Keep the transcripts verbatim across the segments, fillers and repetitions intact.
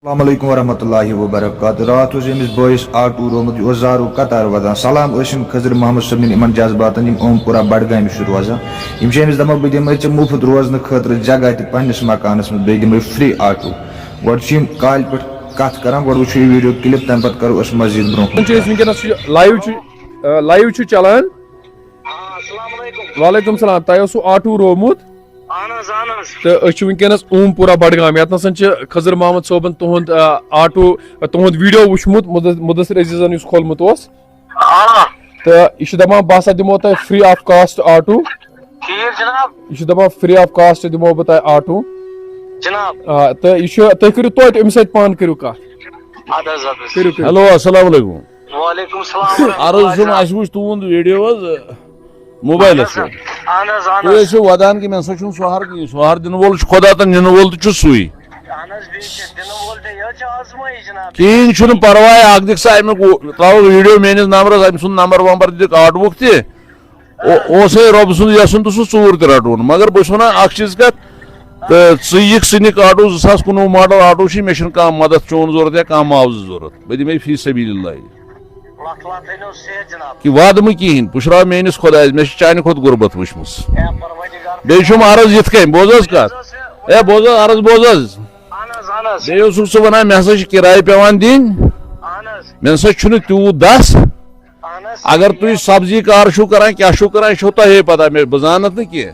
السلام علیکم ورحمۃ اللہ وبرکاتہ۔ راتھ اوس أمِس بٲیِس آٹوٗ رومُت، یہِ اوس زارو قطار وَدان۔ سلام ٲسِن خضر محمد صٲبنٮ۪ن یِمَن جذباتَن، یِم اوم پورہ بڈگامہِ چھِ روزان۔ یِم چھِ أمِس دَپان، "بہٕ دِمَے ژےٚ مُفت روزنہٕ خٲطرٕ جگہ تہِ پنٛنِس مکانَس منٛز، بیٚیہِ دِمَے free آٹوٗ۔" گۄڈٕ چھِ یِم کالہِ پٮ۪ٹھ کَتھ کَران، گۄڈٕ وٕچھِو یہِ video clip، تَمہِ پَتہٕ کَرو أسۍ مزیٖد برٛونٛہہ کُن۔ چھِ أسۍ وٕنکیٚنَس چھُ live چھُ، آ، live چھُ چلان۔ آ، السلام علیکم۔ وعلیکم السلام۔ تۄہہِ اوسوُ آٹوٗ رومُت؟ اہن حظ، اہن حظ۔ تہٕ أسۍ چھِ وٕنکیٚنَس اوم پورہ بڈگام، یَتھ نَسَن چھِ خضر محمد صٲبَن تُہُنٛد، آ، آٹوٗ، تُہُنٛد video وٕچھمُت، مُدث-، مُدثر عزیزَن یُس کھولمُت اوس۔ آ۔ تہٕ یہِ چھُ دَپان، "بہٕ ہسا دِمو تۄہہِ free of cost آٹوٗ۔" ٹھیٖک جناب۔ یہِ چھُ دَپان، "Free of cost دِمو بہٕ تۄہہِ آٹوٗ۔" جناب۔ آ، تہٕ یہِ چھُ، تُہۍ کٔرِو توتہِ أمِس سۭتۍ پانہٕ کٔرِو کَتھ۔ اَدٕ حظ، اَدٕ حظ۔ کٔرِو، کٔرِو۔ ہیلو، السلام علیکم۔ وعلیکم السلام ورحمۃ عرض اللہ چھُم، جناب۔ اَسہِ وٕچھ تُہُنٛد video حظ، موبایلَس پٮ۪ٹھ۔ اہن حظ، اہن تُہۍ حظ۔ ٲسِو وَدان کہِ مےٚ سا چھُنہٕ سُہار کِہیٖنۍ، سُہار دِنہٕ وول چھُ خۄدا تہٕ نِنہٕ وول تہِ چھُ سُے۔ اہن حظ، بیٚیہِ چھِ دِنہٕ وول تہِ، یہِ حظ چھِ آزمٲیِش جناب۔ کِہیٖنۍ چھُنہٕ پَرواے، اَکھ دِکھ سا اَمیُک، ترٛاوَکھ video میٛٲنِس نمبرَس، أمۍ سُنٛد نمبر ومبر دِکھ آٹوُک تہِ۔ او-، اوسے رۄب سُنٛد یَژھُن تہٕ سُہ ژوٗر تہِ رَٹون۔ مگر بہٕ چھُس وَنان اَکھ چیٖز کَتھ، تہٕ ژٕ یِکھ، ژٕ نِکھ آٹوٗ، زٕ ساس کُنوُہ model آٹوٗ چھُے، مےٚ چھُنہٕ کانٛہہ مدد چون ضوٚرَتھ یا کانٛہہ معاوضہٕ ضوٚرَتھ، بہٕ دِمے فی سبیل اللہ۔ لَکھ لَکھ تھٲینو صحت جناب۔ کہِ وعدٕ مہٕ کِہیٖنۍ، پُشراو میٛٲنِس خۄدایَس، مےٚ چھِ چانہِ کھۄتہٕ غُربت وٕچھمٕژ۔ اے پروردگار۔ بیٚیہِ چھُم عرض یِتھ کَنۍ، بوز حظ کَتھ۔ اے بوز حظ، عرض بوز حظ۔ اہن حظ، اہن حظ۔ بیٚیہِ اوسُکھ ژٕ وَنان، مےٚ ہسا چھِ کِراے پٮ۪وان دِنۍ، اہن حظ۔ مےٚ نہ سا چھُنہٕ تیوٗت دَس۔ اہن حظ، اگر صحیح۔ تُہۍ سبزی کار چھُو کران، کیٛاہ چھُو کران، یہِ چھو تۄہے پتہ، مےٚ، بہٕ زانتھ نہٕ کینٛہہ۔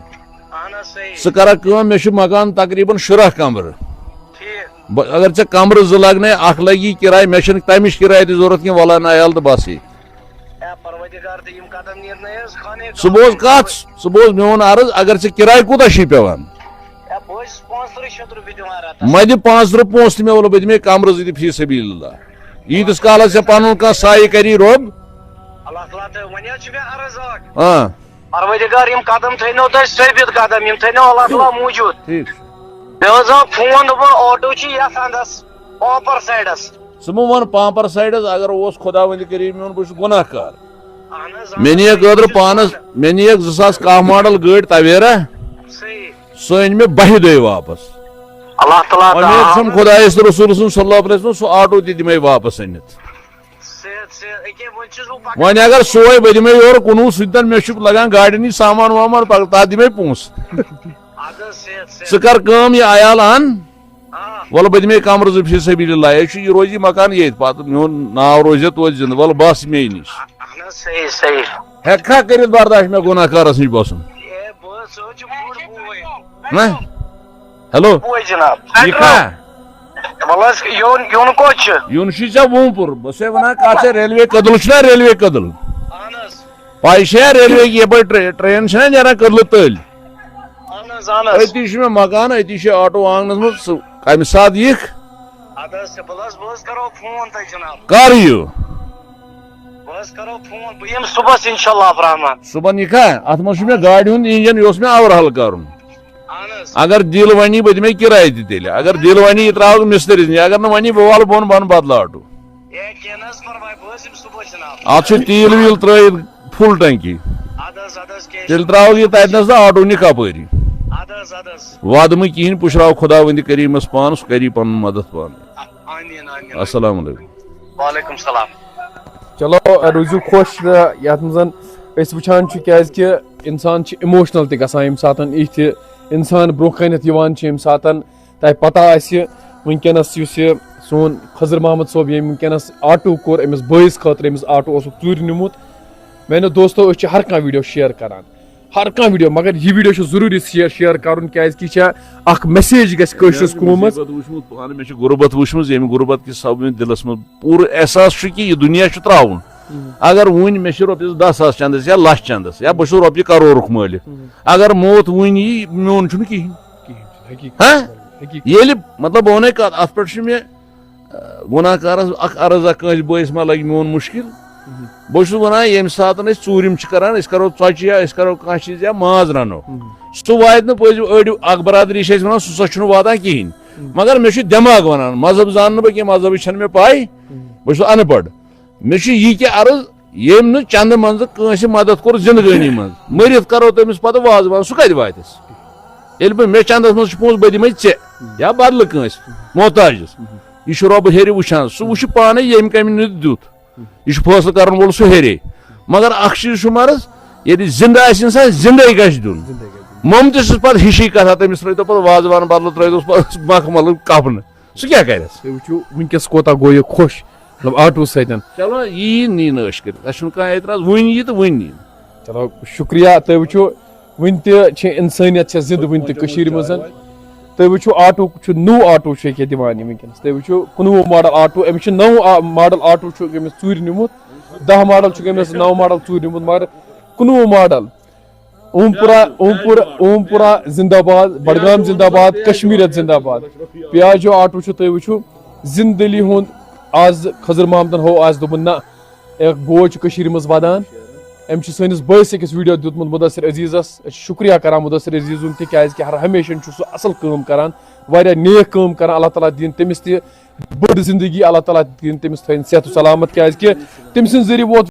اہن حظ، صحیح۔ ژٕ کرکھ کٲم، مےٚ چھُ مکان تقریباً شُراہ کمرٕ۔ ٹھیٖک۔ بہٕ، اگر ژےٚ کمرٕ زٕ لگنے، اکھ لگی کِراے، مےٚ چھَنہٕ تَمِچ کِراے تہِ ضوٚرتھ کینٛہہ، وَلہٕ نہ عیال تہٕ بَسٕے۔ اے پروردگار، تہٕ یِم قدم نیرنَے حظ خانہ ژٕ بوز کَتھ، ژٕ بوز میون عرض، اگر ژےٚ کِراے کوٗتاہ چھُے پٮ۪وان؟ اے، بہٕ حظ چھُس پانٛژھ تٕرٛہ شیٚتھ رۄپیہِ دِوان راتَس۔ مےٚ دِ پانٛژھ تٕرٛہ پونٛسہٕ تہِ، مےٚ وَلہٕ بہٕ دِمے کمرٕ زٕ تہِ فی سبیل اللہ۔ ییٖتِس کالس ژےٚ پنُن کانٛہہ سایہِ کری رۄب۔ اللہ تعالیٰ تہٕ وۄنۍ حظ چھُ مےٚ عرض اکھ۔ آ۔ پروردگار، یِم قدم تھٲینو تۄہہِ ثٲبِت قدم، یِم تھٲینو اللہ تعالیٰ موٗجوٗد۔ ٹھیٖک۔ مےٚ حظ آو فون، دوٚپُن آٹو چھُ یتھ اندس، پامپر سایڈس۔ ژٕ مہٕ وَن پامپر سایڈس، اگر اوس خۄداوندِ کریٖم میون، بہٕ چھُس گناہ کار۔ اہن حظ، مےٚ اہن حظ، نِیَکھ صحیح، اوترٕ پانس، مےٚ نِیَکھ زٕ ساس کاہ ماڈل گٲڑۍ تویرا۔ صحیح۔ سۄ أنۍ مےٚ بَہہِ دۄہہِ واپس۔ اللہ تعالیٰ امید دعا۔ چھم خدایس تہٕ رسول سُنٛد صلی اللہ علیہ وسلم، سُہ آٹو تہِ دِمے واپس أنِتھ۔ صحت، صحت۔ أکے وۄنۍ چھُس بہٕ پکان۔ وۄنۍ اگر سوے بہٕ دِمے یورٕ کُنوُہ سُہ تہِ، مےٚ چھُ لگان گاڑِ نِش سامان وامان، پگاہ تتھ دِمے پونٛسہٕ۔ اَدٕ حظ، صحت، صحت۔ ژٕ کر کٲم، یہِ عیال اَن۔ آ۔ وَلہٕ بہٕ دِمے کمرٕ زٕ فی سبیل اللہ، یہِ چھُ، یہِ روزِ یہِ مکان ییٚتہِ، پتہٕ میون ناو روزِ توتہِ زِندٕ، وَلہٕ بس مے نِش۔ اہن حظ، صحیح، صحیح۔ ہیٚککھا کٔرِتھ برداش مےٚ گناہ کارس نِش بسُن؟ ہے، بہٕ حظ، سُہ حظ چھُ بوٚڑ بوے۔ نہ؟ ہیلو۔ بوے جناب۔ یہِ کھا؟ وَلہٕ حظ، یُن، یُن کوٚت چھُ؟ یُن چھُے ژےٚ وُمپُر۔ بہٕ چھُسے وَنان، کَتھ چھےٚ ریلوے کٔدٕل چھُنہ، ریلوے کٔدٕل؟ اہن حظ۔ پَے چھےٚ ریلوے یَپٲرۍ ٹرٛے-، ٹرٛین چھَنہ نیران کٔدلہٕ تٔلۍ؟ اہن حظ، اہن حظ۔ أتی چھُ مےٚ مکان، أتی چھُ آٹو آنٛگنَس منٛز۔ ژٕ کَمہِ ساتہٕ یِکھ؟ اَدٕ حظ، بہٕ حظ، بہٕ حظ کَرو فون تۄہہِ جناب۔ کَر یِیِو؟ بہٕ حظ کَرو فون، بہٕ یِمہٕ صُبحَس اِنشاءاللہ الرحمن۔ صُبحن یِکھا؟ اَتھ منٛز چھُ مےٚ گاڑِ ہُنٛد اِنجَن، یہِ اوس مےٚ overhaul کَرُن۔ اہن حظ۔ اگر دِل وَنی، بہٕ دِمے کِراے تہِ تیٚلہِ۔ اگر دِل وَنی، یہِ ترٛاوَکھ مِستٕرِس نِش۔ اگر نہٕ وَنی، بہٕ والہٕ بۄن، بۄن بدلہٕ آٹوٗ۔ ہے، کینٛہہ نہ حظ پرواے، بہٕ حظ یِمہٕ صُبحَس جناب۔ اَتھ چھُ تیٖل ویٖل ترٛٲیِتھ full ٹنکی۔ اَدٕ حظ، اَدٕ حظ، کینٛہہ تیٚلہِ چھُنہٕ۔ ترٛاوَکھ یہِ تَتہِ نَس تہٕ آٹوٗ نِکھ اَپٲری۔ اَدٕ حظ، اَدٕ حظ۔ وعدٕ مہٕ کِہیٖنۍ، پُشراو خۄداوندِ کریٖمَس پانَس، کَری پَنُن مدد پانَے۔ آ-، آمیٖن، آمیٖن۔ السلام علیکم۔ وعلیکم السلام۔ چلو، روٗزِو خۄش، تہٕ یَتھ منٛز أسۍ وٕچھان چھِ، کیٛازِکہِ اِنسان چھِ emotional تہِ گژھان ییٚمہِ ساتہٕ یِتھِ اِنسان برٛونٛہہ کَنٮ۪تھ یِوان چھِ، ییٚمہِ ساتہٕ تۄہہِ پَتہ آسہِ وٕنکیٚنَس یُس یہِ سون خضر محمد صٲب، ییٚمۍ وٕنکیٚنَس آٹوٗ کوٚر أمِس بٲیِس خٲطرٕ، أمِس آٹوٗ اوسُکھ ژوٗرِ نیوٗمُت۔ میٛانیو دوستو، أسۍ چھِ ہر کانٛہہ video share کَران، ہر کانٛہہ video، مگر یہِ video چھُ ضروٗری share، share کَرُن، کیٛازِکہِ یہِ چھےٚ اکھ message گژھِ کٲشرِس قومَس۔ مےٚ چھُ غربت وٕچھمُت، پانہٕ مےٚ چھُ غربت وٕچھمٕژ، ییٚمہِ غربت کہِ سببہٕ مےٚ دِلَس منٛز پوٗرٕ احساس چھُ کہِ یہِ دُنیا چھُ ترٛاوُن۔ مگر وٕنہِ مےٚ چھِ رۄپیَس دَہ ساس چَندَس یا لَچھ چَندَس، یا بہٕ چھُس رۄپیہِ کَرورُک مٲلِک۔ اگر موت وٕنہِ یی، میون چھُنہٕ کِہیٖنۍ۔ کِہیٖنۍ چھُنہٕ، حقیٖقت۔ ہہ؟ حقیٖقت۔ ییٚلہِ، مطلب، بہٕ وَنے کَتھ، اَتھ پٮ۪ٹھ چھُ مےٚ، آ، گُناہ کارَس اَکھ عرض اَکھ، کٲنٛسہِ بٲیِس ما لَگہِ میون مُشکِل؟ بہٕ چھُس وَنان، ییٚمہِ ساتہٕ أسۍ ژوٗرِم چھِ کَران، أسۍ کَرو ژۄچہِ یا أسۍ کَرو کانٛہہ چیٖز یا ماز رَنو، سُہ واتہِ نہٕ پٔزۍ أڑیُک، اَکھ برادٔری چھِ اَسہِ وَنان، سُہ سا چھُنہٕ واتان کِہیٖنۍ۔ مگر مےٚ چھُ دٮ۪ماغ وَنان، مذہب زانہٕ نہٕ بہٕ کینٛہہ، مذہبٕچ چھَنہٕ مےٚ پَے، بہٕ چھُس اَن پَڑھ۔ مےٚ چھُ یہِ کہِ عرض، ییٚمۍ نہٕ چندٕ منٛزٕ کٲنٛسہِ مدد کوٚر زندگٲنی منٛز، مٔرِتھ کرو تٔمِس پتہٕ وازوان، سُہ کتہِ واتٮ۪س؟ ییٚلہِ بہٕ، مےٚ چندس منٛز چھُ پونٛسہٕ، بہٕ دِمے ژےٚ یا بدلہٕ کٲنٛسہِ محتاجس۔ یہِ چھُ رۄبہٕ ہیٚرِ وٕچھان، سُہ وٕچھِ پانے ییٚمہِ کمہِ نِتھ دیُت۔ یہِ چھُ فٲصلہٕ کرن وول سُہ ہیٚرے۔ مگر اکھ چیٖز چھُ مرض، ییٚلہِ زندٕ آسہِ انسان، زندے گژھِ دیُن۔ مۄمہٕ تہِ چھُس پتہٕ ہِشی کتھا، تٔمِس ترٲوتو پتہٕ وازوان بدلہٕ، ترٲوتوس پتہٕ مخملہٕ کفنہٕ۔ سُہ کیٛاہ کرٮ۪س؟ تُہۍ وٕچھِو وٕنکیٚس کوٗتاہ گوٚو یہِ خۄش، مطلب آٹوٗ سۭتۍ۔ چلو، یی نی نہٕ أسۍ کٔرِتھ، اَسہِ چھُنہٕ کانٛہہ اعتراض، وٕنۍ یی تہٕ وٕنۍ نی۔ چلو، شُکریہ۔ تُہۍ وٕچھِو، وٕنہِ تہِ چھِ اِنسٲنیت چھےٚ زِندٕ وٕنہِ تہِ کٔشیٖرِ منٛز۔ تُہۍ وٕچھِو، آٹوٗ چھُ، نوٚو آٹوٗ چھُ ییٚکیٛاہ دِوان یہِ وٕنکیٚنَس۔ تُہۍ وٕچھِو، کُنوُہ ماڈل آٹوٗ، أمِس چھُ نَو آ-، ماڈل آٹوٗ چھُ أمِس ژوٗرِ نیوٗمُت، دَہ ماڈل چھُ أمِس، نَو ماڈل ژوٗرِ نیوٗمُت، مگر کُنوُہ ماڈل۔ اومپورہ، اومپورہ، اومپورہ زندہ باد، بڈگام زندہ باد، کشمیریت زندہ باد۔ پیاجو آٹوٗ چھُ، تُہۍ وٕچھِو، زندٕ دِلی ہُنٛد۔ آز خضر محمدن ہوو آز، دوٚپُن، نہ، اکھ بوے چھُ کٔشیٖرِ منٛز ودان۔ أمۍ چھُ سٲنِس بٲیِس أکِس ویٖڈیو دیُتمُت مُدثر عزیٖزس۔ أسۍ چھِ شُکریہ کران مُدثر عزیٖزُن، تِکیازِ کہِ ہر ہمیشہِ چھُ سُہ اصل کٲم کران، واریاہ نیک کٲم کران۔ اللہ تعالیٰ دِیِن تٔمِس تہِ بٔڑ زندگی، اللہ تعالیٰ دِیِن تٔمِس، تھٲیِن صحت و سلامت، کیازِ کہِ تٔمۍ سٕنٛدِ ذٔریعہٕ ووت